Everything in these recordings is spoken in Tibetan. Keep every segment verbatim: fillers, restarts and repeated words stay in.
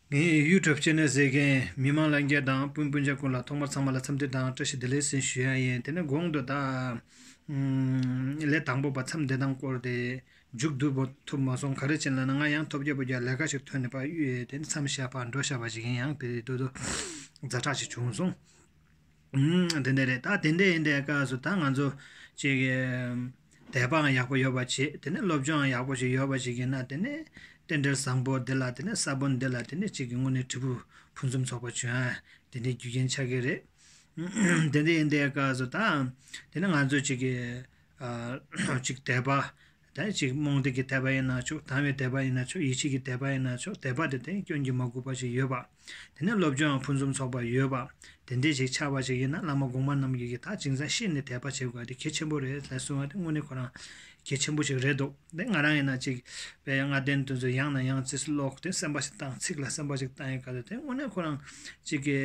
ངའི་ཡུ་ཊུབ་ཆེ་ནལ་གཟིགས་མཁན་མི་མང་ལྷན་རྒྱས་དང་སྤུན་སྤུན་མཆེད་ཀུན་ལ་ཐོག་མར་ཚང་མ་ལ་འཚམས་འདྲི་དང་བཀྲ་ཤིས་བདེ་ལེགས་ཟེར་ཞུ་ཡ་ཡིན། དེ་ནས་གོང་དུ་ད་ཨམ་ལས་དང་པོ་པ་མཚམས་བསྡད་སྟངས་སྐོར་དེ་མཇུག་བསྡུ་ཐུབ་མ་སོང་། ག་རེ་བྱས་ན་ང་ཡང་ཐོབ་རྒྱ་བོ་རྒྱ་ལས་ཀ་ཞིག་ཐོན་ནས་ཕར་གཡུགས་ཡས་དེ་ནས་མཚམས་བཞག་པ་འགྲོ་བཞག་པ་ཞིག་ཡིན། ཡང་དེ་དུས་དུ་ཛ་དྲག་ཞིག་བྱུང་སོང་། ཨུམ། དེ་འདྲ་རེད། ད་དེ་འདྲ་ཡིན་དུས་སྐབས་སུ་ད་ང་ཚོ་ཅིག་དད་པའང་ཡག་པོ་ཡོད་པ་བྱེད། དེ་ནས་སློབ་སྦྱོང་ཡག་པོ་ཞིག་ཡོད་པ་ཞིག་ཡིན་ན། དེ་ནས་རྟེན་འབྲེལ་བཟང་པོ་འདི་ལ། དེ་ནས་ས་བོན་འདི་ལ་དེ་ནས་ཅིག་གི་དངོས་གནས་འབྲས་བུ་ཕུན་སུམ་ཚོགས་པ་བྱུང་ཡ་དེ་འདྲའི་རྒྱུ་རྐྱེན་ཆགས་ཀྱི་རེད། དེ་འདྲ་ཡིན་དུས་སྐབས་སུ་ད་དེ་ནས་ང་ཚོ་ཅིག་གི་ཨ་ཅིག་དད་པ། ད་ཅིག་རྨོངས་དད་ཀྱི་དད་པ་ཡིན་ན་ཆོག་དང་བའི་དད་པ་ཡིན་ན་ཆོག་ཡིད་ཆེས་ཀྱི་དད་པ་ཡིན་ན་ཆོག་དད་པ་དེ་དེ་སྐྱོན་གྱིས་མ་གོས་པ་ཞིག་ཡོད་པ། དེ་ནས་སློབ་སྦྱོང་ཕུན་སུམ་ཚོགས་པ་ཡོད་པ། དེ་འདྲས་ཞིག་ཆགས་པ་ཞིག་ཡིན་ན། བླ་མ་གོང་མ་རྣམས་ཀྱིས་ད་ཅིང་ཚང་ཤེས་ནས་དད་པ་བྱེད་དགོས་དེ་གལ་ཆེན་པོ་རེད་ལ་གསུང་བ་དེ་དངོས་གནས་ཁོ་རང་གལ་ཆེན་པོ་ཞིག་རེད་འདུག་དེ་ང་རང་ཡིན་ན་ཅིག་དཔེ་ལྔ་ལྡན་དེ་ཚོ་ཡང་ནས་ཡང་རྩིས་སུ་ཀློག་དེ་སེམས་པ་ཞིག་བཏང་། ཚིག་ལ་སེམས་པ་ཞིག་བཏང་ཡས་སྐབས་དེ་དེ་དངོས་གནས་ཁོ་རང་ཅིག་གི་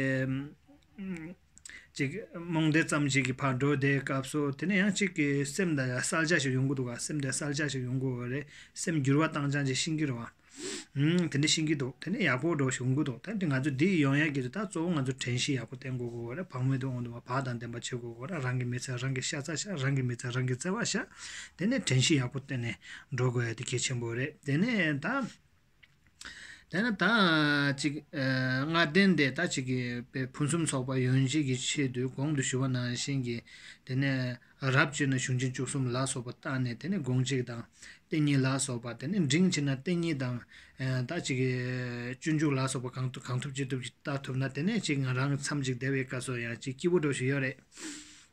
ཅིག་རྨོངས་དད་ཙམ་ཞིག་གིས་ཕར་འགྲོ་དེའི་སྐབས་སུ། དེ་ནས་ཡང་ཅིག་གི་སེམས་དང་གསལ་ཆ་ཞིག་ཡོང་གི་འདུག་ག་སེམས་དང་གསལ་ཆ་ཞིག་ཡོང་གི་ཡོད་རེད། སེམས་འགྱུར་བ་བཏང་སྟངས་ཅིག་ཤེས་ཀྱི་རེད་བ། ཨུམ། དེ་འདྲ་ཤེས་ཀྱི་འདུག་དེ་ནས་ཡག་པོ་འགྲོ་ཞིག་ཡོང་གི་འདུག་ད་འདི་ང་ཚོ་འདི་ཡོང་ཡག་གི་ད་གཙོ་བོ་ང་ཚོ་དྲན་ཤེས་ཡག་པོ་བསྟེན་དགོས་ཀྱི་ཡོད་རེད། བག་མེད་དུ་འོང་དུ་མ། བག་དང་ལྡན་པ་བྱེད་དགོས་ཀྱི་ཡོད་རེད། རང་གི་མི་ཚེ་རང་གིས་ཤ་ཚ་བཞག་རང་གི་མི་ཚེ་རང་གིས་བརྩེ་བ་བཞག་དེ་ནས་དྲན་ཤེས་ཡག་པོ་བསྟེན་ནས་འགྲོ་དགོས་ཡ་དེ་གལ་ཆེན་པོ་རེད། དེ་ནས་ད། དེ་ནས་ད་ཅིག་ཨ་ལྔ་ལྡན་དེ་ད་ཅིག་གི་དཔེ་ཕུན་སུམ་ཚོགས་པ་ཡོང་ཆེད་ཀྱི་ཆེད་དུ་གོང་དུ་ཞུ་བ་ནང་བཞིན་གྱི། དེ་ནས་རབ་བྱས་ན་གཞུང་ཆེན་བཅུ་གསུམ་ལ་སོགས་པ་བཏང་ནས། དེ་ནས་དགོངས་གཅིག་དང་བསྟན་གཉིས་ལ་སོགས་པ། དེ་ནས་འབྲིང་བྱས་ན་བསྟན་གཉིས་དང་ཨ་ད་ཅིག་གི་སྤྱོད་འཇུག་ལ་སོགས་པ་གང་ཐུབ་གང་ཐུབ་ཅི་ཐུབ་ཅིག་བལྟ་ཐུབ་ན། དེ་ནས་ཅིག་ང་རང་མཚམས་ཅིག་བསྡད་པའི་སྐབས་སུ་ཡང་ཅིག་སྐྱིད་པོ་འདྲ་ཞིག་ཡོད་རེད།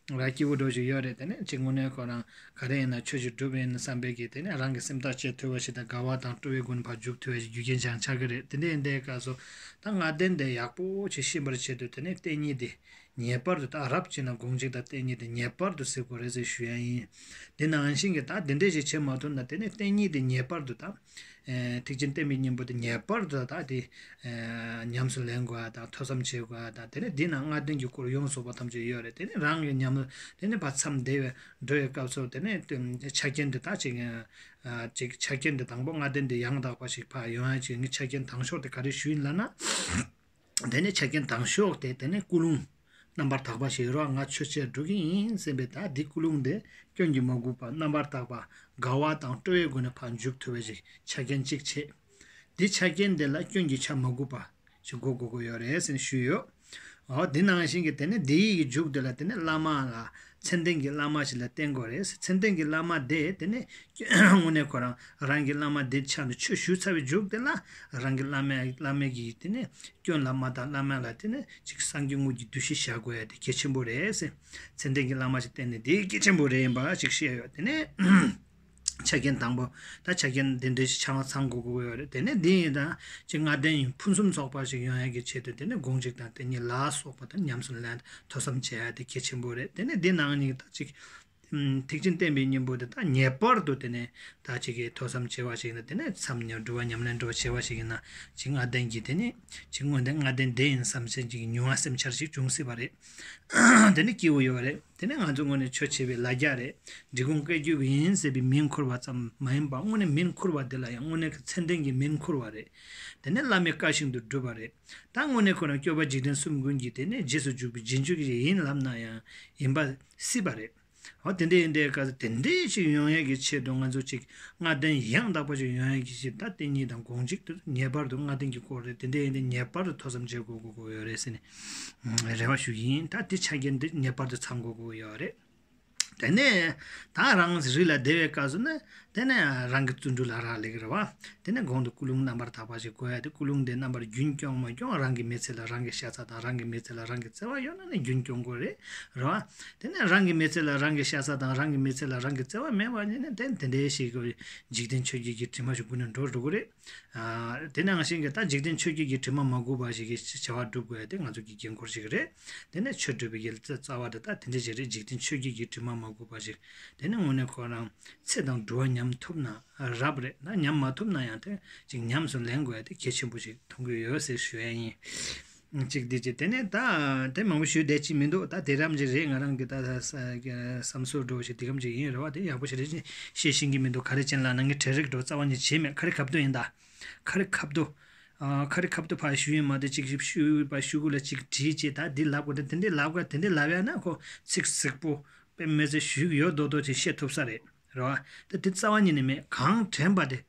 ར་སྐྱིད་པོ་འདྲ་ཞིག་ཡོད་རེད། དེ་ནས་ཅིག་དངོས་གནས་ཁོ་རང་ག་རེ་ཡིན་ན་ཆོས་ཤིག་སྒྲུབ་ཡིན་བསམ་པའི་གི། དེ་ནས་རང་གི་སེམས་ཐག་བཅད་ཐུབ་པ་ཞིག་དང་། དགའ་བ་དང་སྤྲོ་བའི་སྒོ་ནས་ཕར་འཇུག་ཐུབ་པ་ཞིག་རྒྱུ་རྐྱེན་ཅིག་ཆགས་ཀྱི་རེད། དེ་འདྲ་ཡིན་དུས་སྐབས་སུ་ད་ལྔ་ལྡན་དེ་ཡག་པོ་ཅིག་ཤེས་པར་བྱེད་དུས། དེ་ནས་བསྟན་གཉིས་དེ་ངེས་པར་དུ། ད་རབ་བྱས་ན་དགོངས་གཅིག་དང་བསྟན་གཉིས་དེ་ངེས་པར་དུ་གཟིགས་དགོས་རེད་ཟེར་ཞུ་ཡ་ཡིན། དེ་ནང་བཞིན་གྱི་ད་དེ་འདྲ་ཞིག་བྱེད་མ་ཐུབ་ན། དེ་ནས་བསྟན་གཉིས་དེ་ངེས་པར་དུ་ད། ཨེ་ཐེག་ཆེན་བསྟན་པའི་སྙིང་པོ་དེ་ངེས་པར་དུ་ད་དེ་ཨེ་ཉམས་སུ་ལེན་དགོས་པ་དང་ཐོས་བསམ་བྱེད་དགོས་པ་དང་། དེ་ནས་འདི་ན་ལྔ་ལྡན་གྱི་སྐོར་ཡོངས་སུ་རྫོགས་པ་ཐམས་ཅད་ཡོད་རེད། དེ་ནས་རང་གི་ཉམས། དེ་ནས་ཕར་མཚམས་བསྡད་པའི་འགྲོ་བའི་སྐབས་སུ། དེ་ནས་ཆ་རྐྱེན་དེ་དག་ཅིག་ཨ་ཅིག་ཆ་རྐྱེན་དེ་དང་པོ་ལྔ་ལྡན་དེ་ཡང་དག་པ་ཞིག་ཕར་ཡོང་ཡ་ཅིག་ངས་ཆ་རྐྱེན་དང་ཤོས་དེ་ག་རེ་ཞུས་ཡིན་ལབ་ན། དེ་ནས་ཆ་རྐྱེན་དང་ཤོས་དེ་དེ་ནས་ཀུན་སློང་རྣམ་པར་དག་པ་ཞིག་ཡོད་རེད་བ། ང་ཆོས་བྱེད་འགྲོ་གི་ཡིན་ཟེར་བའི་ད་འདི་ཀུན་སློང་དེ་སྐྱོན་གྱིས་མ་གོས་པ། རྣམ་པར་དག་པ། དགའ་བ་དང་སྤྲོ་བའི་སྒོ་ནས་ཕར་འཇུག་ཐུབ་པ་ཞིག་ཆ་རྐྱེན་གཅིག་བྱས། འདི་ཆ་རྐྱེན་དེ་ལ་སྐྱོན་གྱིས་ཆ་མ་གོས་པ་ཞིག་དགོས་དགོས་ཀྱི་ཡོད་རེད་ཟེར་ནས་ཞུས་ཡོད། འོ་དེ་ནང་བཞིན་གྱི་དེ་ནས་འདི་ཡི་མཇུག་དེ་ལ་དེ་ནས་བླ་མ་ལ་མཚན་ལྡན་གྱི་བླ་མ་ཞིག་ལ་བསྟེན་དགོས་རེད། མཚན་ལྡན་གྱི་བླ་མ་དེ་དེ་ནས་དངོས་གནས་ཁོ་རང་རང་གི་བླ་མ་དེ་ཆགས་ནས་ཆོས་ཞུས་ཚར་བའི་མཇུག་དེ་ལ་རང་གི་བླ་མ་བླ་མ་གི་དེ་ནས་སྐྱོན་ལ་མ་བརྟག་བླ་མ་ལ་དེ་ནས་ཅིག་སངས་རྒྱས་དངོས་ཀྱི་འདུ་ཤེས་བཞག་དགོས་ཡ་དེ་གལ་ཆེན་པོ་རེད་ཟེར། མཚན་ལྡན་གྱི་བླ་མ་ཞིག་བསྟེན་ནས་དེ་གལ་ཆེན་པོ་རེད་ཡིན་པ་ཞིག་བཤད་ཡོད། དེ་ནས་ཆ་རྐྱེན་དང་པོ་ད་ཆ་རྐྱེན་དེ་འདྲ་ཞིག་ཆ་ཚང་དགོས་དགོས་ཡོད་རེད། དེ་ནས་འདི་ཡིན་ད་ཅིག་ལྔ་ལྡན་ཡིན་ཕུན་སུམ་ཚོགས་པ་ཞིག་ཡོང་ཡ་གི་ཆེད་དུ། དེ་ནས་དགོངས་གཅིག་དང་བསྟན་གཉིས་ལ་སོགས་པ་དང་ཉམས་སུ་ལེན་ཐོས་བསམ་བྱེད་ཡ་དེ་གལ་ཆེན་པོ་རེད། དེ་ནས་འདི་ནང་ནས་ད་ཅིག་ཐེག་ཆེན་བསྟན་པའི་སྙིང་པོ་དེ་ད་ངེས་པར་དུ་དེ་ནས་ད་ཅིག་གི་ཐོས་བསམ་བྱེད་པ་ཞིག་ཡིན་ན། དེ་ནས་མཚམས་ཉམས་སྒྲུབ་པ་ཉམས་ལེན་འགྲོ་བྱེད་པ་ཞིག་ཡིན་ན། ཅིག་ལྔ་ལྡན་གྱི་དེ་ནས་ཅིག་དངོས་དེ་ལྔ་ལྡན་དེ་ཡིན་བསམ་བྱས་ཅིག་མྱོང་བ་སེམས་འཆར་ཞིག་འབྱུང་སྲིད་པ་རེད། དེ་ནི་སྐྱིད་པོ་ཡོད་རེད། དེ་ནི་ང་ཚོ་དངོས་གནས་ཆོས་བྱེད་པའི་ལ་རྒྱ་རེད། འབྲི་གུང་བཀའ་བརྒྱུད་ཀྱི་ཡིན་ཟེར་བའི་མིང་འཁུར་བ་ཙམ་མ་ཡིན་པར། དངོས་གནས་མིང་འཁུར་བ་དེ་ལ་ཡང་དངོས་གནས་ཀྱི་མཚན་ལྡན་གྱི་མིང་འཁུར་བ་རེད། དེ་ནི་བླ་མའི་བཀའ་བཞིན་དུ་སྒྲུབ་པ་རེད། ད་དངོས་གནས་ཁོ་རང་སྐྱོབ་པ་འཇིག་རྟེན་གསུམ་མགོན་གྱི་དེ་ནས་རྗེས་སུ་འཇུག་པའི་རྗེས་འཇུག་ཡིན་ལབ་ན་ཡང་ཡིན་པ་སྲིད་པ་རེད། འོ་དེ་འདྲ་ཡིན་དུས་སྐབས་སུ་དེ་འདྲ་ཞིག་ཡོང་ཡས་ཀྱི་ཆེད་དུ་ང་ཚོ་ཅིག་ལྔ་ལྡན་ཡང་དག་པ་ཞིག་ཡོང་ཡས་ཀྱི་ཆེད་དུ། ད་བསྟན་གཉིས་དང་དགོངས་གཅིག་ཏུ་ངེས་པར་དུ་ལྔ་ལྡན་གྱི་སྐོར་རེད། དེ་འདྲ་ཡིན་དུས་ངེས་པར་དུ་ཐོས་བསམ་བྱེད་དགོས་དགོས་དགོས་ཡོད་རེད་ཟེར་ནས་རེ་བ་ཞུ་གི་ཡིན། ད་དེ་ཆ་རྐྱེན་འདི་ངེས་པར་དུ་ཚང་དགོས་དགོས་ཡོད་རེད། དེ་ནས་ད་རང་རི་ལ་བསྡད་པའི་སྐབས་སུ་ནི། དེ་ནས་རང་གི་བརྩོན་འགྲུས་ལ་རག་ལས་ཀྱི་རེད་བ། དེ་ནས་གོང་དུ་ཀུན་སློང་རྣམ་པར་དག་པ་ཞིག་དགོས་ཡ་དེ། ཀུན་སློང་དེ་རྣམ་པར་རྒྱུན་སྐྱོང་མ་སྐྱོང་། རང་གི་མི་ཚེ་ལ་རང་གི་ཤ་ཚ་དང་རང་གི་མི་ཚེ་ལ་རང་གི་བརྩེ་བ་ཡོད་ན་ནི་རྒྱུན་སྐྱོང་དགོས་རེད། རེད་བ། དེ་ནས་རང་གི་མི་ཚེ་ལ་རང་གི་ཤ་ཚ་དང་རང་གི་མི་ཚེ་ལ་རང་གི་བརྩེ་བ་མེད་པ་ཡིན་ན་དེ་དེ་འདྲའི་ཞིག་གི་འཇིག་རྟེན་ཆོས་བརྒྱད་ཀྱི་དྲི་མ་ཞིག་ཀུན་ནས་འགྲོ་འགྲོ་གི་རེད། ཨ། དེ་ནང་བཞིན་གྱི་ད་འཇིག་རྟེན་ཆོས་བརྒྱད་ཀྱི་དྲི་མ་མ་གོས་པ་ཞིག་གི་བྱ་བ་སྒྲུབ་དགོས་ཡ་དེ་ང་ཚོ་གི་འགན་ཁུར་ཞིག་རེད། དེ་ནས་ཆོས་སྒྲུབ་པའི་ཡུལ་རྩ་བ་དེ་ད་དེ་འདྲ་ཞིག་རེད། འཇིག་རྟེན་ཆོས་བརྒྱད་ཀྱི་དྲི་མ་མ་གོས་པ་ཞིག་དེ་ནས་དངོས་གནས་ཁོ་རང་ཚེ་དང་སྒྲུབ་པ་ཉམས་ཐུབ་ན་རབ་རེད། ད་ཉམས་མ་ཐུབ་ན་ཡང་དེ་ཅིག་ཉམས་སུ་ལེན་དགོས་ཡ་དེ་གལ་ཆེན་པོ་ཞིག་མཐོང་གི་ཡོད་ཟེར་ཞུ་ཡ་ཡིན། གཅིག་འདི་གཅིག་དེ་ནས་ད་དེ་མང་པོ་ཞུས་བསྡད་ཀྱི་མི་འདུག་ད་དེ་རམ་གྱི་རེད། ང་རང་གི་ད་ས་ས་བསམ་ཚུལ་འདྲ་བོ་ཞིག་དེ་རམ་གྱི་ཡིན་རེད་བ། དེ་ཡག་པོ་ཞིག་རེད་ཅེས་བཤད་ཤེས་ཀྱི་མི་འདུག་ག་རེ་བྱས་ན་ལབ་ན་ངས་གྲ་སྒྲིག་འདྲ་བོ་རྩ་བ་ནས་བྱས་མེད། ཁ་རི་ཁ་ཐུག་ཡིན་ད། ཁ་རི་ཁ་ཐུག་ཨ། ཁ་རི་ཁ་ཐུག་ཕར་ཞུ་ཡིན་མ་གཏོགས་ཅིག་ཞུ་བ་ཤོག་གུ་ལ་ཅིག་བྲིས་བྱས། ད་འདི་ལབ་དགོས། ད་དེ་འདྲས་ལབ་དགོས། དེ་འདྲས་ལབ་ཡ་ན་ཁོ་ཚིག་གཟིགས་པོ་དཔེ་མི་སྲིད་ཞུ་གི་ཡོད་མདོག་མདོག་ཅིག་བཤད་ཐུབ་ས་རེད། རེད་བ། ད་དེ་རྩ་བ་ཉིད་ནས་མེད། གང་དྲན་པ་དེ།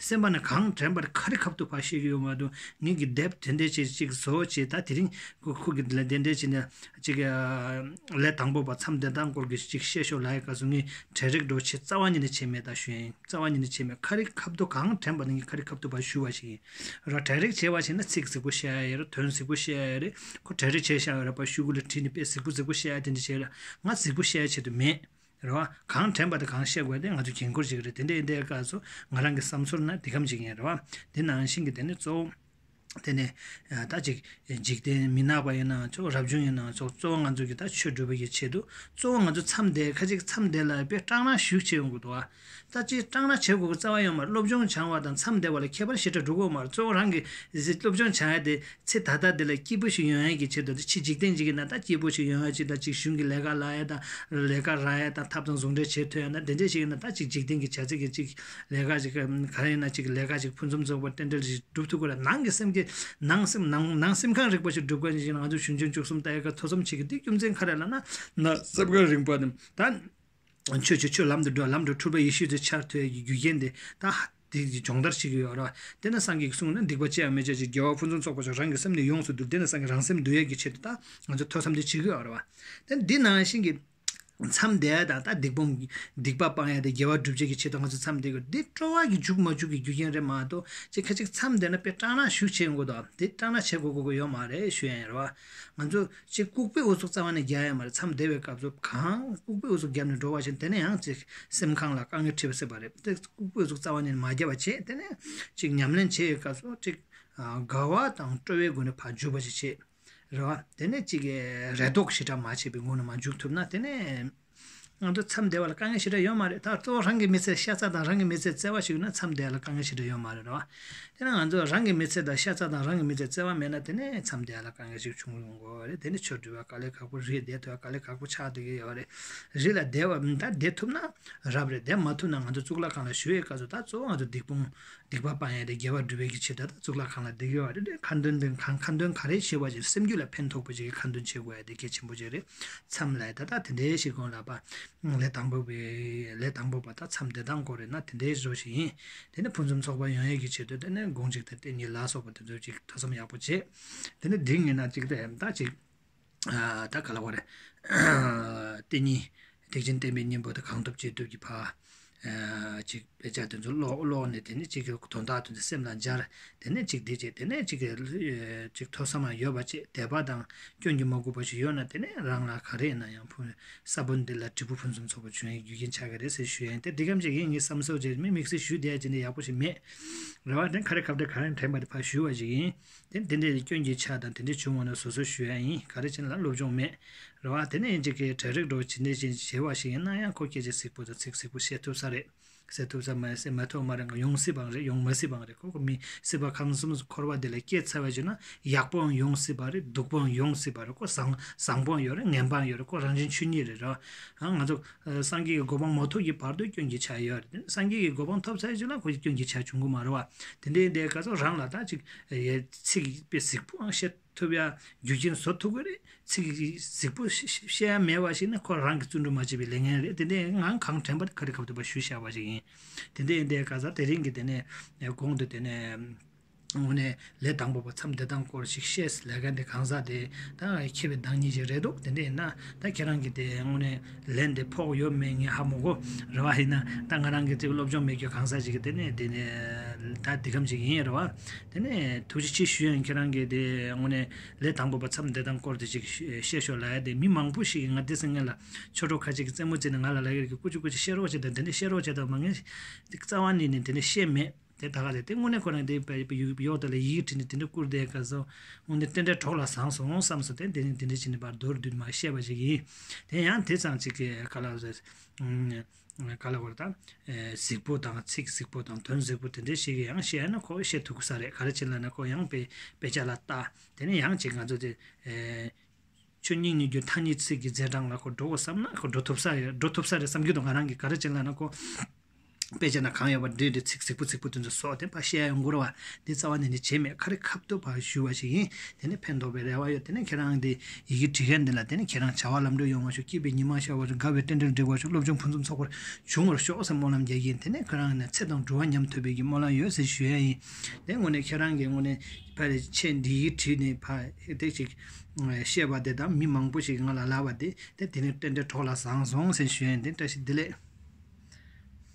སེམས་པ་ནས་གང་དྲན་པ་དེ་ཁ་རི་ཁ་ཐུག་ཕར་བཤད་ཀྱི་ཡོད་མ་གཏོགས། ངེད་ཀྱི་དེབ་དེ་འདྲས་ཅིག་ཅིག་བཟོ་བྱས། ད་དེ་རིང་ཁོ་ཁོ་གི་ལས་དེ་འདྲས་ཅིག་ནས་ཅིག་ལས་དང་པོ་པ་མཚམས་བསྡད་སྟངས་སྐོར་གྱི་ཅིག་བཤད་ཤོག་ལབ་ཡ་སྐབས་སུ་ངས་གྲ་སྒྲིག་འདྲ་བོ་བྱས་རྩ་བ་ཉིད་ནས་བྱས་མེད། ད་ཞུ་ཡ་ཡིན། རྩ་བ་ཉིད་ནས་བྱས་མེད། ཁ་རི་ཁ་ཐུག་གང་དྲན་པ་ནས་ངས་ཁ་རི་ཁ་ཐུག་ཕར་ཞུ་བ་ཞིག་ཡིན། རོ། གྲ་སྒྲིག་བྱས་པ་ཞིག་ན་ཚིག་གཟིགས་པོ་བཤད་ཡ་ཡོད་རེད། དོན་གཟིགས་པོ་བཤད་ཡ་ཡོད་རེད། ཁོ་གྲ་སྒྲིག་བྱས་བཞག་ཡོད་རེད་པ། ཤོག་གུ་ལ་བྲིས་ནས་དཔེ་གཟིགས་པོ་གཟིགས་པོ་བཤད་ཡ་དེ་འདྲ་བྱས་རེད། ང་གཟིགས་པོ་བཤད་ཡ་ཆེད་དུ་མེད། རེད་བ། གང་དྲན་པ་དེ་གང་བཤད་དགོས་དེ་ང་ཚོ་འགན་ཁུར་ཅིག་རེད། དེ་འདྲ་ཡིན་དུས་སྐབས་སུ་ང་རང་གི་བསམ་ཚུལ་ན་དེ་གམ་ཅིག་ཡིན། རེད་བ། དེ་ནང་བཞིན་གྱི་དེ་ནི་གཙོ་བོ། དེ་ནས་ད་ཅིག་འཇིག་རྟེན་མི་ནག་པ་ཡིན་ནའང་ཆོག་རབ་བྱུང་ཡིན་ནའང་ཆོག་གཙོ་བོ་ང་ཚོ་གི་ད་ཆོས་སྒྲུབ་པ་ཡི་ཆེད་དུ་གཙོ་བོ་ང་ཚོ་མཚམས་བསྡད། ཁ་ཅིག་མཚམས་བསྡད་ལ་དཔེ་སྐྲག་སྣང་ཞེ་པོ་ཅིག་ཡོང་གི་འདུག་བ། ད་ཅིག་སྐྲག་སྣང་བྱེད་དགོས་ཀྱི་རྩ་བ་ཡོད་མ་རེད། སློབ་སྦྱོང་སྦྱང་བ་དང་མཚམས་བསྡད་པ་ལ་ཁྱད་པར་ཞེ་དྲག་འགྲོ་གི་ཡོད་མ་རེད། གཙོ་བོ་རང་གི་སློབ་སྦྱོང་སྦྱང་ཡ་དེ་ཚེ་ད་ལྟ་འདི་ལ་སྐྱིད་པོ་ཞིག་ཡོང་ཡ་གི་ཆེད་དུ། ད་ཕྱི་འཇིག་རྟེན་ཅིག་ཡིན་ན་ད་སྐྱིད་པོ་ཞིག་ཡོང་ཡ་ཅིག་དང་། ཅིག་གཞུང་གི་ལས་ཀ་ལས་ཡ་དང་། ལས་ཀ་རག་ཡ་དང་། ཐབས་དང་ཟུང་འབྲེལ་བྱེད་ཐུབ་ཡ་ན། དེ་འདྲ་ཞིག་ཡིན་ན། ད་ཅིག་འཇིག་རྟེན་གྱི་བྱ་ཚིག་གི་ཅིག་ལས་ཀ་ཅིག་ག་རེ་ཡིན་ན། ཅིག་ལས་ཀ་ཅིག་ཕུན་སུམ་ཚོགས་པ་རྟེན་འབྲེལ་ཞིག་སྒྲུབ་ཐུབ་དགོས་ལ། ནང་གི་སེམས་ཀྱི་ནང་སེམས་ནང་ནང་སེམས་ཁམས་རིག་པ་ཞིག་སྒྲུབ་དགོས་ཞིག་ང་ཚོ་གཞུང་ཆེན་བཅུ་གསུམ་ལྟ་ཡ་ག་ཐོས་བསམ་བྱེད་ཀྱི་དེ་རྒྱུ་མཚན་ག་རེ་ལབ་ན། ནང་སེམས་ཁམས་རིག་པ་དེ་ད། ཆོས་ཀྱི་ཆོས་ལམ་དུ་འགྲོ། ལམ་དུ་འཁྲུལ་པ་ཡེ་ཤེས་དེ་འཆར་ཐུབ་ཡ་གི་རྒྱུ་རྐྱེན་དེ་ད་དེ་གི་སྦྱོང་བརྡར་བྱེད་ཀྱི་ཡོད་རེད་བ། དེ་ན་སངས་རྒྱས་ཀྱིས་གསུངས་ན། སྡིག་པ་ཅི་ཡང་མི་བྱ་ཞིང་། དགེ་བ་ཕུན་སུམ་ཚོགས་པར་སྤྱད། རང་གི་སེམས་ནི་ཡོངས་སུ་འདུལ། དེ་ན་སངས་རྒྱས་རང་སེམས་འདུལ་ཡ་གི་ཆེད་དུ་ད་ང་ཚོ་ཐོས་བསམ་དེ་བྱེད་ཀྱི་ཡོད་རེད་བ། དེ་འདི་ནང་བཞིན་གྱི་མཚམས་བསྡད་ཡ་དང་། ད་སྡིག་སྤོང་། སྡིག་པ་སྤང་ཡ་དེ་དགེ་བ་སྒྲུབ་བྱེད་ཀྱི་ཆེད་དུ་ང་ཚོ་མཚམས་བསྡད་དགོས། འདི་སྤྲོ་བ་གི་འཇུག་མ་འཇུག་གི་རྒྱུ་རྐྱེན་རེད་མ་གཏོགས། ཅིག་ཁ་ཅིག་མཚམས་བསྡད་ན་དཔེ་སྐྲག་སྣང་ཞེ་པོ་ཅིག་ཡོང་གི་འདུག་དེ་སྐྲག་སྣང་བྱེད་དགོས་དགོས་ཀྱི་ཡོད་མ་རེད་ཞུ་ཡ་ཡིན། རེད་བ། ང་ཚོ་ཅིག་ལྐུགས་པའི་ཨུ་ཚུགས་རྩ་བ་ནས་རྒྱག་ཡ་མ་རེད། མཚམས་བསྡད་པའི་སྐབས་སུ་གང་ལྐུགས་པའི་ཨུ་ཚུགས་བརྒྱབ་ནས་འགྲོ་བ་ཞིག་དེ་ནས་ཡང་ཅིག་སེམས་ཁམས་ལ་དཀའ་ངལ་འཕྲད་པ་སྲིད་པ་རེད། དེ་ལྐུགས་པའི་ཨུ་ཚུགས་རྩ་བ་ནས་མ་བརྒྱབ་པ་བྱས། དེ་ནས་ཅིག་ཉམས་ལེན་བྱེད་པའི་སྐབས་སུ་ཅིག་དགའ་བ་དང་སྤྲོ་བའི་སྒོ་ནས་ཕར་འཇུག་པ་ཞིག་བྱེད། རེད་བ། དེ་ནས་ཅིག་རེ་དོགས་ཞེ་དྲག་མ་བྱས་པའི་ངང་ནས་མར་འཇུག་ཐུབ་ན། དེ་ནས་ང་ཚོ་མཚམས་བསྡད་པ་ལ་དཀའ་ངལ་ཞེ་དྲག་ཡོད་མ་རེད། ད་གཙོ་བོ་རང་གི་མི་ཚེ་ཤ་ཚ་དང་རང་གི་མི་ཚེ་བརྩེ་བ་ཞིག་ཡོད་ན་མཚམས་བསྡད་ཡ་ལ་དཀའ་ངལ་ཞེ་དྲག་ཡོད་མ་རེད། རེད་བ། དེ་ན་ང་ཚོ་རང་གི་མི་ཚེ་དང་ཤ་ཚ་དང་རང་གི་མི་ཚེ་བརྩེ་བ་མེད་ན། དེ་ནས་མཚམས་བསྡད་ཡ་ལ་དཀའ་ངལ་ཞིག་བྱུང་ཡོང་གི་རེད། དེ་ནས་ཆོས་སྒྲུབ་པ་དཀའ་ལས་ཁག་པོ། རིགས་བསྡད་ཐུབ་ཡ་དཀའ་ལས་ཁག་པོ་ཆགས་བསྡད་ཀྱི་ཡོད་རེད། རིགས་ལ་བསྡད་པ་ད་བསྡད་ཐུབ་ན་རབ་རེད། བསྡད་མ་ཐུབ་ན་ང་ཚོ་གཙུག་ལག་ཁང་ལ་བཞུགས་པའི་སྐབས་སུ་ད་གཙོ་བོ་ང་ཚོ་སྡིག་སྤོང་། སྡིག་པ་སྤང་ཡ་དེ་དགེ་བ་སྒྲུབ་པའི་གི་ཆེད་དུ་ད་གཙུག་ལག་ཁང་ལ་བསྡད་ཀྱི་ཡོད་རེད། ཁ་འདོན་དེ་གང་ཁ་འདོན་ག་རེ་བྱེད་པ་ཅིག་སེམས་རྒྱུད་ལ་ཕན་ཐོགས་པ་ཅིག་གི་ཁ་འདོན་བྱེད་དགོས་ཡ་དེ་གལ་ཆེན་པོ་ཅིག་རེད། མཚམས་ལ་ད་ལྟ་དེ་འདྲའི་ཞིག་གོང་ལ་པ། ལས་དང་པོ་པའི་ལས་དང་པོ་པ་ད་མཚམས་བསྡད་སྟངས་སྐོར་རེད་ན་དེ་འདྲའི་བཟོ་ཞིག་ཡིན། དེ་ནས་ཕུན་སུམ་ཚོགས་པ་ཡོང་ཡ་གི་ཆེད་དུ་དེ་ནས་དགོངས་གཅིག་དང་བསྟན་གཉིས་ལ་སོགས་པ་དེ་ཚོ་ཅིག་ཐོས་བསམ་ཡག་པོ་བྱེད། དེ་ནས་འདི་ངེས་ན་ཅིག་དེ་ད་ཅིག་ཨ། ད་ག་ལ་བ་རེད། བསྟན་གཉིས། ཐེག་ཆེན་བསྟན་པའི་སྙིང་པོ་དེ་གང་ཐུབ་ཅི་ཐུབ་ཀྱིས་ཕར། ཨ། ཅིག་དཔེ་ཆ་དེ་ཚོ་ཀློག་ཀློག་ནས། དེ་ནས་ཅིག་གི་དོན་དག་དེ་ཚོ་སེམས་ལ་འབྱར། དེ་ནས་ཅིག་འདི་བྱེད། དེ་ནས་ཅིག་གི་ཅིག་ཐོས་བསམ་ཡང་ཡོད་པ་བྱེད། དད་པ་དང་སྐྱོན་གྱིས་མ་གོས་པ་ཞིག་ཡོད་ན། དེ་ནས་རང་ལ་ག་རེ་ཡིན་ན་ཡང་ཕུན། ས་བོན་འདི་ལ་འབྲས་བུ་ཕུན་སུམ་ཚོགས་པ་འབྱུང་བའི་རྒྱུ་རྐྱེན་ཆགས་ཀྱི་རེད་ཟེར་ཞུ་ཡ་ཡིན། དེ་འདི་གམ་ཅིག་ཡིན། ངའི་བསམ་ཚུལ་བྱས་མི་དམིགས་བསལ་ཞུ་བསྡད་ཡ་ཅིག་འདི་ཡག་པོ་ཞིག་མེད། རེད་བ། དེ་ག་རེ་གབ་དེ་ག་རེ་དྲན་པ་དེ་ཕར་ཞུ་བ་ཞིག་ཡིན། དེ་དེ་འདྲའི་སྐྱོན་གྱི་ཆ་དང་དེ་འདྲའི་བྱུང་བ་ན་བཟོད་གསོལ་ཞུ་ཡ་ཡིན། ག་རེ་བྱས་ན་ལ་སློབ་སྦྱོང་མེད། རེད་བ། དེ་ནས་ཡིན་གཅིག་གི་གྲ་སྒྲིག་འགྲོ་བྱེད་འདྲ་བྱེད་བྱེད་བ་ཞིག་ཡིན་ན་ཡང་ཁོ་སྐད་ཆ་གཟིགས་པོ་དང་ཚིག་གཟིགས་པོ་བཤད་ཐུབ་ས་རེད། བཤད་ཐུབ་ས་མ་ཟད་མ་ཐུབ་མ་རེད། ཡོང་སྲིད་པའང་རེད། ཡོང་མ་སྲིད་པའང་རེད། ཁོ་ཁོ་མི་སྲིད་པ་ཁམས་གསུམ་འཁོར་བ་འདི་ལ་སྐྱེས་ཚར་བ་ཞིག་ན་ཡག་པོའང་ཡོང་སྲིད་པ་རེད། སྡུག་པོའང་ཡོང་སྲིད་པ་རེད། ཁོ་བཟང་བཟང་པོའང་ཡོད་རེད། ངན་པའང་ཡོད་རེད། ཁོ་རང་བཞིན་ཆོས་ཉིད་རེད། རེད་བ། ང་ཚོ་སངས་རྒྱས་ཀྱི་གོ་འཕང་མ་ཐོབ་ཀྱི་བར་དུ་སྐྱོན་གྱི་ཆ་ཡོད་རེད། སངས་རྒྱས་ཀྱི་གོ་འཕང་ཐོབ་ཚར་ཞིག་ལ་ཁོ་སྐྱོན་གྱི་ཆ་བྱུང་གི་མ་རེད་བ། དེ་འདྲའི་འདའི་སྐབས་སུ་རང་ལ་ད་ཅིག་ཚིག་དཔེ་གཟིགས་པོའང་བཤད་ཐུབ་ཡ་རྒྱུ་རྐྱེན་བཟོ་ཐུབ་ཀྱི་རེད། ཚིག་གཟིགས་པོ་བཤད་ཡ་མེད་པ་ཞིག་ན་ཁོ་རང་གིས་བརྩོན་འགྲུས་མ་བྱས་པའི་ལས་ངན་རེད། དེ་འདྲའི་ངང་གང་དྲན་པ་ག་རེ་གབ་ཐུབ་པ་ཞུ་བཞག་པ་ཞིག་ཡིན། དེ་འདྲའི་འདའི་སྐབས་སུ་དེ་རིང་གི་དེ་ནས་གོང་དུ་དེ་ནས། དངོས་གནས་ལས་དང་པོ་པ་མཚམས་བསྡད་སྟངས་སྐོར་ཞིག་བཤད་ལས་ཀ་འདི་གང་ཟག་དེ་ད་མཁས་པའི་བདག་ཉིད་ཅིག་རེད་འདུག་དེ་འདྲ་ཡིན་ན་ད་ཁྱེད་རང་གི་དེ་དངོས་གནས་ལན་དེ་ཕོག་ཡོད་མེད་ངས་ཧ་མ་གོ། རེད་བ། ཡིན་ན་ད་ང་རང་གི་དེ་སློབ་སྦྱོང་མེད་རྒྱུ་གང་ཟག་ཅིག་གི་དེ་ནས་དེ་ནས་ད་འདི་གམ་ཅིག་ཡིན། རེད་བ། དེ་ནས་ཐུགས་རྗེ་ཆེ་ཞུ་ཡ་ཡིན། ཁྱེད་རང་གི་དེ་དངོས་གནས་ལས་དང་པོ་པ་མཚམས་བསྡད་སྟངས་སྐོར་དེ་ཅིག་བཤད་ཤོག་ལབ་ཡ་དེ་མི་མང་པོ་ཞིག་གིས་ང་དེ་སང་ངེ་ལ་ཆོས་གྲོགས་ཁ་ཅིག་གིས་རྩེད་མོ་རྩེས་ནས་ང་ལ་ལབ་ཀྱི་རེད། སྐུ་མཁྱེན་སྐུ་མཁྱེན་བཤད་རོགས་བྱེད་དང་། དེ་འདྲ་བཤད་རོགས་བྱེད་དང་མ། ངས་དེ་རྩ་བ་ནས་ནས་དེ་འདྲ་བཤད་མེད། དེ་ད་ག་རེད། དེ་དངོས་གནས་ཁོ་རང་དེ་ཡོག་དེ་ལ་ཡི་གེ་བྲིས་ནས་དེ་འདྲ་བསྐུར་བསྡད་སྐབས་སུ་དངོས་གནས་དེ་འདྲའི་གྲོགས་ལ་བཟང་སོང་བསམ་སོང་། དེ་དེ་དེ་འདྲ་བྱས་ནས་ཕར་མདོར་བསྡུས་མར་བཤད་པ་ཞིག་ཡིན། དེ་ཡང་དེ་ཙམ་ཅིག་གི་ག་ལ་རེད། ག་ལ་བར་དང་། གཟིགས་པོ་དང་ཚིག་གཟིགས་པོ་དང་དོན་གཟིགས་པོ་དེ་འདྲ་ཞིག་གི་ཡང་བཤད་ན་ཁོ་བཤད་ཐུབ་ཀྱི་ས་རེད། ག་རེ་བྱས་ལབ་ན་ཁོ་ཡང་དཔེ་དཔེ་ཆ་ལ་ལྟ། དེ་ནས་ཡང་ཅིག་ང་ཚོ་དེ། ཆོས་ཉིད་གཉིས་འགྱུར་ཐ་སྙད་ཚིག་གི་རྗེས་འབྲང་ལ་ཁོ་འགྲོ་དགོས་བསམ་ན་ཁོ་འགྲོ་ཐུབ་ས་ཡོད། འགྲོ་ཐུབ་ས་རེད་བསམ་གྱི་འདུག་ང་རང་གིས་ག་རེ་བྱས་ལབ་ན་ཁོ། དཔེ་ཆ་ན་གང་ཡོད་པ་འབྲི་འབྲི་ཚིག་གཟིགས་པོ་གཟིགས་པོ་དེ་ཚོ་བཟོ་དེ་ཕར་བཤད་ཡོང་གི་རེད་བ། འདི་རྩ་བ་ནས་ནི་བྱས་མེད། ཁ་རི་ཁ་ཐུག་ཕར་ཞུ་བ་ཞིག་ཡིན། དེ་ནས་ཕན་ཐོགས་པའི་རེ་བ་ཡོད། དེ་ནས་ཁྱེད་རང་འདི་ཡི་གེ་འབྲི་མཁན་འདི་ལ་དེ་ནས་ཁྱེད་རང་བྱ་བ་ལམ་འགྲོ་ཡོང་བ་ཤོག་སྐྱིད་པའི་ཉི་མ་ཤར་བ་ཤོག་དགའ་བའི་རྟེན་འབྲེལ་འགྲིག་པ་ཤོག་སློབ་སྦྱོང་ཕུན་སུམ་ཚོགས་པར་བྱུང་བར་ཤོག་ཟེར་སྨོན་ལམ་རྒྱག་གི་ཡིན། དེ་ནས་ཁྱེད་རང་ནས་ཚེ་དང་སྒྲུབ་པ་མཉམ་ཐུབ་པའི་གི་སྨོན་ལམ་ཡོད་ཟེར་ཞུ་ཡ་ཡིན། དེ་དངོས་གནས་ཁྱེད་རང་གི་དངོས་གནས་ཕར་ཆེད་འདི་ཡི་བྲིས་ནས་ཕར་ཧེ་ཐེག་ཅིག་བཤད་པ་དེ་དང་མི་མང་པོ་ཞིག་ང་ལ་ལབ་པ་དེ་དེ་དེ་ནས་རྟེན་འབྲེལ་གྲོགས་ལ་བཟང་སོང་ཟེར་ཞུ་ཡ་ཡིན། དེ་བཀྲ་ཤིས་བདེ་ལེགས།